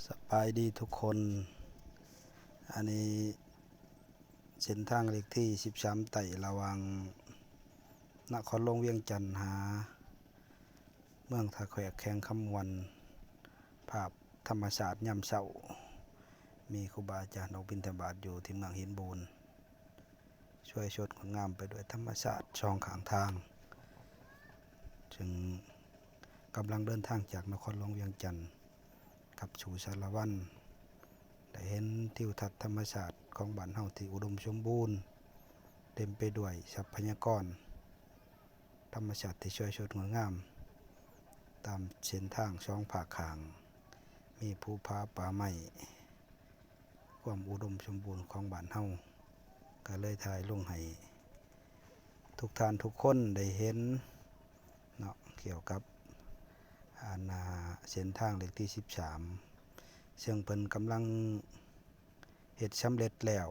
ສະບາຍດີທຸກຄົນ. ອັນນີ້ເສັ້ນທາງເລກທີສິບສາມໃຕ້ ລະຫວ່າງນະຄອນຫຼວງວຽງຈັນຫາເມືອງທ່າແຂວກ ແຂວງຄຳມ່ວນ. ພາບທຳມະຊາດຍາມເຊົ້າ ມີຄູບາອາຈານອອກບິນທະບາດຢູ່ທີ່ເມືອງຫີນບູນ. ສວຍສົດງົດງາມໄປດ້ວຍທຳມະຊາດສອງຂ້າງທາງ, ເຊິ່ງກຳລັງເດີນທາງຈາກນະຄອນຫຼວງວຽງຈັນກັບສູ່ສາລະວັນ. ໄດ້ເຫັນທິວທັດທຳມະຊາດຂອງບ້ານເຮົາທີ່ອຸດົມສົມບູນ, ເຕັມໄປດ້ວຍຊັບພະຍາກອນທຳມະຊາດທີ່ສວຍສົດງົດງາມ ຕາມເສັ້ນທາງສອງພາກຂ້າງ, ມີພູຜາປ່າໄມ້. ຄວາມອຸດົມສົມບູນຂອງບ້ານເຮົາ ກໍເລີຍຖ່າຍລົງໃຫ້ທຸກທ່ານທຸກຄົນໄດ້ເຫັນເນາະ ກ່ຽວກັບ ອັນ ເສັ້ນທາງເລກທີສິບສາມ ເຊິ່ງເພິ່ນກຳລັງເຮັດສຳເລັດແລ້ວ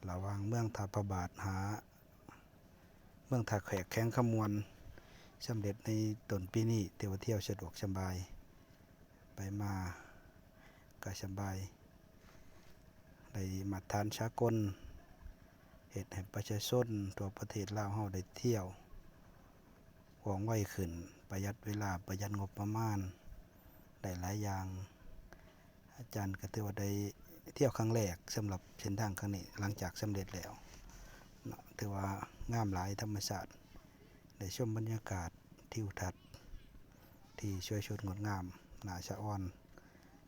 ລະຫວ່າງເມືອງທ່າພະບາດຫາເມືອງທ່າແຂວກ ແຂວງຄຳມ່ວນ, ສຳເລັດໃນຕົ້ນປີນີ້. ຖືວ່າທ່ຽວສະດວກສະບາຍ ໄປມາກໍສະບາຍ, ໄດ້ມາດຕະຖານສາກົນ, ເຮັດໃຫ້ປະຊາຊົນທົ່ວປະເທດລາວເຮົາໄດ້ທ່ຽວວ່ອງໄວຂຶ້ນ, ປະຢັດເວລາ, ປະຢັດງົບປະມານ, ໄດ້ຫຼາຍຢ່າງ. ອາຈານກໍຖືວ່າໄດ້ທ່ຽວຄັ້ງແລກສຳລັບເສັ້ນທາງຄັ້ງນີ້ ຫຼັງຈາກສຳເລັດແລ້ວເນາະ. ຖືວ່າງາມຫຼາຍທຳມະຊາດ, ໄດ້ຊົມບັນຍາກາດທິວທັດ ທີ່ສວຍສົດງົດງາມ, ໜ້າສະອອນ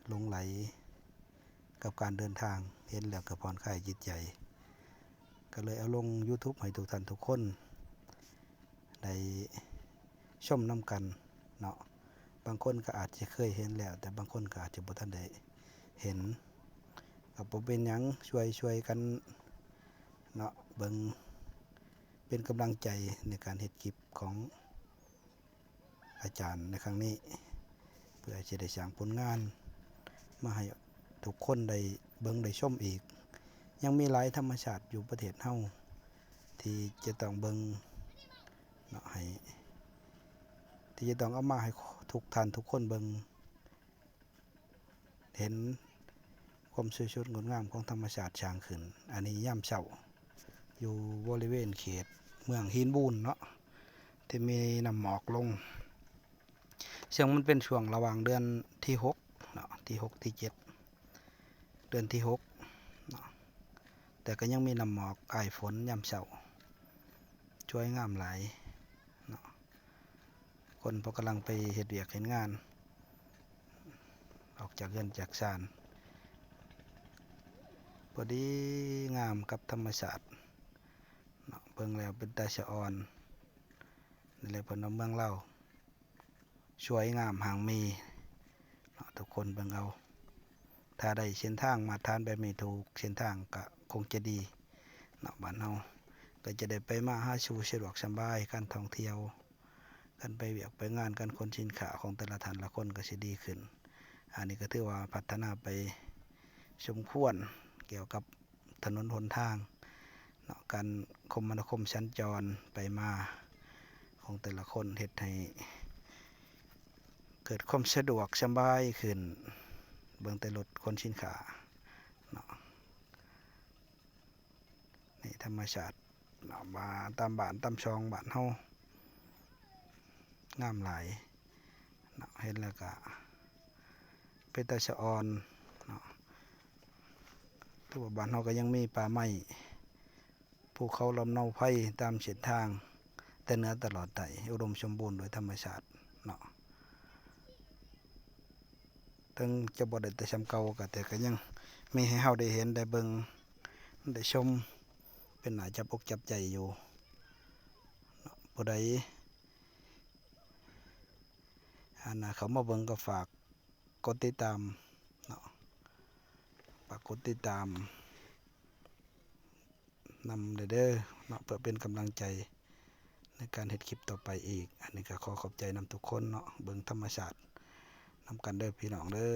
ຫຼົງໄຫຼກັບການເດີນທາງ, ເຫັນແລ້ວກໍຜ່ອນຄາຍຈິດໃຈ. ກໍເລີຍເອົາລົງຢູທູບໃຫ້ທຸກທ່ານທຸກຄົນໄດ້ຊົມນຳກັນເນາະ. ບາງຄົນກໍອາດຈະເຄີຍເຫັນແລ້ວ, ແຕ່ບາງຄົນກໍອາດຈະບໍ່ທັນໄດ້ເຫັນ. ກໍບໍ່ເປັນຫຍັງ, ຊ່ວຍ ຊ່ວຍກັນເນາະ ເບິ່ງ ເປັນກຳລັງໃຈໃນການເຮັດຄລິບຂອງອາຈານໃນຄັ້ງນີ້ ເພື່ອຈະໄດ້ສ້າງຜົນງານມາໃຫ້ທຸກຄົນໄດ້ເບິ່ງໄດ້ຊົມອີກ. ຍັງມີຫຼາຍທຳມະຊາດຢູ່ປະເທດເຮົາທີ່ຈະຕ້ອງເບິ່ງເນາະ ໃຫ້ ທີ່ຈະຕ້ອງເອົາມາໃຫ້ທຸກທ່ານທຸກຄົນເບິ່ງ. ເຫັນຄວາມສວຍສົດງົດງາມຂອງທຳມະຊາດສ້າງຂຶ້ນ. ອັນນີ້ຍາມເຊົ້າ ຢູ່ບໍລິເວນເຂດເມືອງຫີນບູນເນາະ ທີ່ມີນ້ຳໝອກລົງ, ເຊິ່ງມັນເປັນຊ່ວງລະຫວ່າງເດືອນທີຫົກເນາະ, ທີຫົກ ທີເຈັດ ເດືອນທີຫົກເນາະ, ແຕ່ກໍຍັງມີນ້ຳໝອກອ້າຍຝົນຍາມເຊົ້າ. ສວຍງາມຫຼາຍເນາະ. ຄົນເພິ່ນກຳລັງໄປເຮັດວຽກເຮັດງານ ອອກຈາກເຮືອນຈາກຊານ, ພໍດີງາມກັບທຳມະຊາດເນາະ. ເບິ່ງແລ້ວເປັນຕາສະອອນ. ນີ້ແຫຼະເພິ່ນວ່າເມືອງລາວ ສວຍງາມຮັ່ງມີເນາະ, ທຸກຄົນເບິ່ງເອົາ. ຖ້າໄດ້ເສັ້ນທາງມາດຕະຖານແບບນີ້ທຸກເສັ້ນທາງກໍຄົງຈະດີເນາະ, ບ້ານເຮົາກໍຈະໄດ້ໄປມາຫາສູ່ສະດວກສະບາຍ, ການທ່ອງທ່ຽວ, ການໄປວຽກໄປງານ, ການຂົນສິນຄ້າຂອງແຕ່ລະທ່ານລະຄົນກໍຊິດີຂຶ້ນ. ອັນນີ້ກໍຖືວ່າພັດທະນາໄປສົມຄວນກ່ຽວກັບ ຖະໜົນຫົນທາງເນາະ, ການຄົມມະນາຄົມສັນຈອນໄປມາຂອງແຕ່ລະຄົນ ເຮັດໃຫ້ເກີດຄວາມສະດວກສະບາຍຂຶ້ນ. ເບິ່ງແຕ່ລົດຂົນສິນຄ້າເນາະ, ນີ້ທຳມະຊາດເນາະ, ມາຕາມບ້ານຕາມຊ່ອງບ້ານເຮົາ ງາມຫຼາຍເນາະ, ເຫັນແລ້ວກະເປັນຕາສະອອນເນາະ. ຖືວ່າບ້ານເຮົາກໍຍັງມີປ່າໄມ້ ພູເຂົາລຳເນົາໄພຕາມເສັ້ນທາງ ແຕ່ເໜືອຕະຫຼອດໃຕ້ ອຸດົມສົມບູນດ້ວຍທຳມະຊາດເນາະ. ເຖິງຈະບໍ່ໄດ້ແຕ່ສ່ຳເກົ່າ ກໍ ແຕ່ກໍຍັງມີໃຫ້ເຮົາໄດ້ເຫັນ ໄດ້ເບິ່ງ ໄດ້ຊົມ ເປັນໜ້າຈັບອົກຈັບໃຈຢູ່ເນາະ. ຜູ້ໃດ ອັນ ເຂົ້າມາເບິ່ງກໍຝາກກົດຕິດຕາມເນາະ, ຝາກກົດຕິດຕາມນຳແດ່ເດີເນາະ ເພື່ອເປັນກຳລັງໃຈໃນການເຮັດຄລິບຕໍ່ໄປອີກ. ອັນນີ້ກໍຂໍຂອບໃຈນຳທຸກຄົນເນາະ, ເບິ່ງທຳມະຊາດນຳກັນເດີພີ່ນ້ອງເດີ.